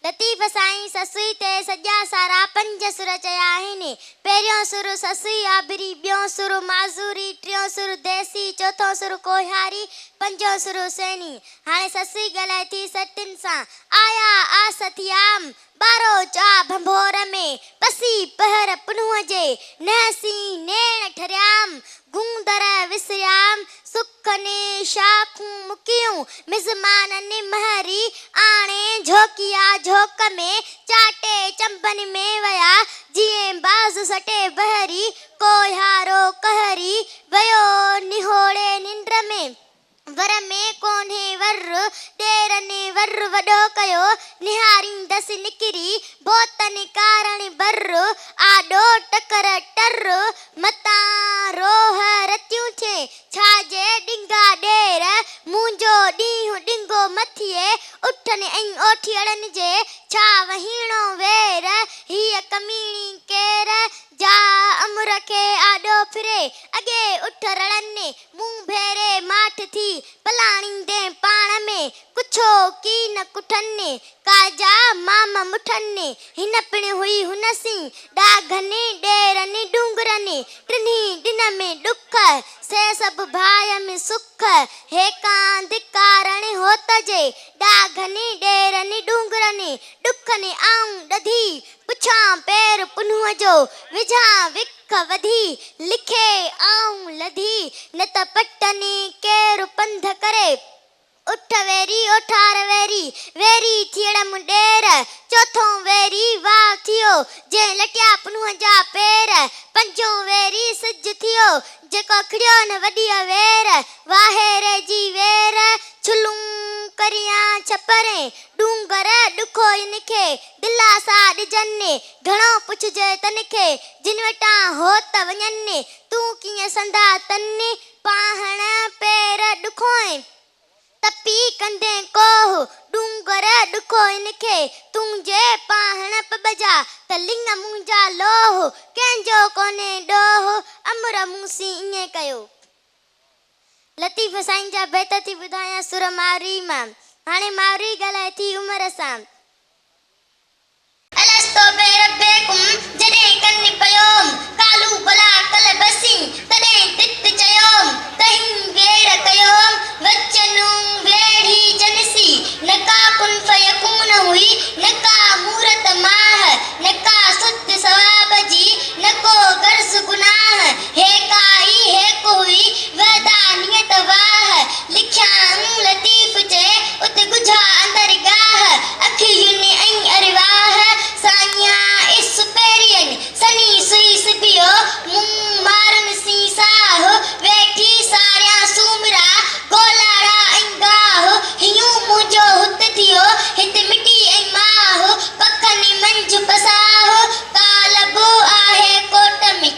لطيف سائين سسئي تي سڄا سارا پنج سر چيا آهن. پهريون سر سسئي آبري، ٻيون سر معذوري، ٽيون سر ديسي، چوٿون سر ڪوهياري، پنجون سر حسيني. هاڻي سسئي ڳالهائي ٿي سرتين سان، آيا آس ٿيام، ٻارو چا ڀنڀور ۾، پسي پهر پنهونء جي، نهن سين نيڻ ٺريام، گوندر وسريام، سکن شاخون مڪيون، مزمانن مهري آڻي جهوڪيا جهوڪ ۾، چاٽي چنبن ۾ ويا، جيئن باز سٽي بحري، ڪوهيارو قهري، ويو نهوڙي ننڊ ۾. ور ۾ ڪونهي ور، ڏيرن ور وڏو ڪيو، نهاريندس نڪري، بوتن ڪارڻ بر، آڏو ٽڪر ٽر، متان روهه رتيون ٿئين، ڇا جي ڏنگا ڏير، منهنجو ڏينهن ڏنگو م ٿئي، اٺن ۽ اوٺيئڙن جي، ڇا وهيڻو وير، هيء ڪميڻي ڪير، جا امر کي آڏو ڦري، اڳي اٺ رڙن، مون ڀيري ماٺ ٿي، پلاڻيندين پاڻ ۾، ڪڇو ڪي نه ڪٺن، ڪا جا مام مٺن، هن پڻ هئي هن سين، ڏاگهن، ڏيرن، ڏونگرن، ٽنهي ڏن ۾ ڏک، سي سڀ ڀانئيم سک، هيڪاند ڪارڻ هوت جي، ڏاگهن، ڏيرن، ڏونگرن، ڏکن آئون ڏڌي، پڇان پير پنهونء جو، وجهان وک وڌي، لکي آئون لڌي، نه ته پٽن ڪير پنڌ ڪري. اٺ ويري اوٺار ويري، ويري ٿيڙم ڏير، چوٿون ويري واء ٿيو، جنهن لٽيا پنهونء جا پير، پنجون ويري سج ٿيو، جيڪو کڙيو نه وڏيء وير، واهيري جي وير، ڇلون ڪريان ڇپرين، ڏونگر ڏکو ان کي، دلاسا ڏجن، گهڻو پڇجي تن کي، جن وٽان هوت وڃن، تون ڪيئن سندا تن، پاهڻ پير ڏکوئين، تپي ڪندين ڪوهه، ڏونگر ڏکوئين کي، تون جي پاهڻ پٻجا، ته لڱ منهنجا لوهه، ڪنهن جو ڪونهي ڏوهه، امر مون سين ائين ڪيو. لطيف سائين جا بيت ٿي ٻڌايان سر ماروي مان. هاڻي ماروي ڳالهائي ٿي عمر سان. الست بربڪم جڏهن ڪن پيوم، قالوا بليٰ ڪل بسين، تڏهن تت چيوم، تهين وير ڪيوم، وچنون ويڙهي جن سين، نه ڪا ڪن فيڪون هئي، نه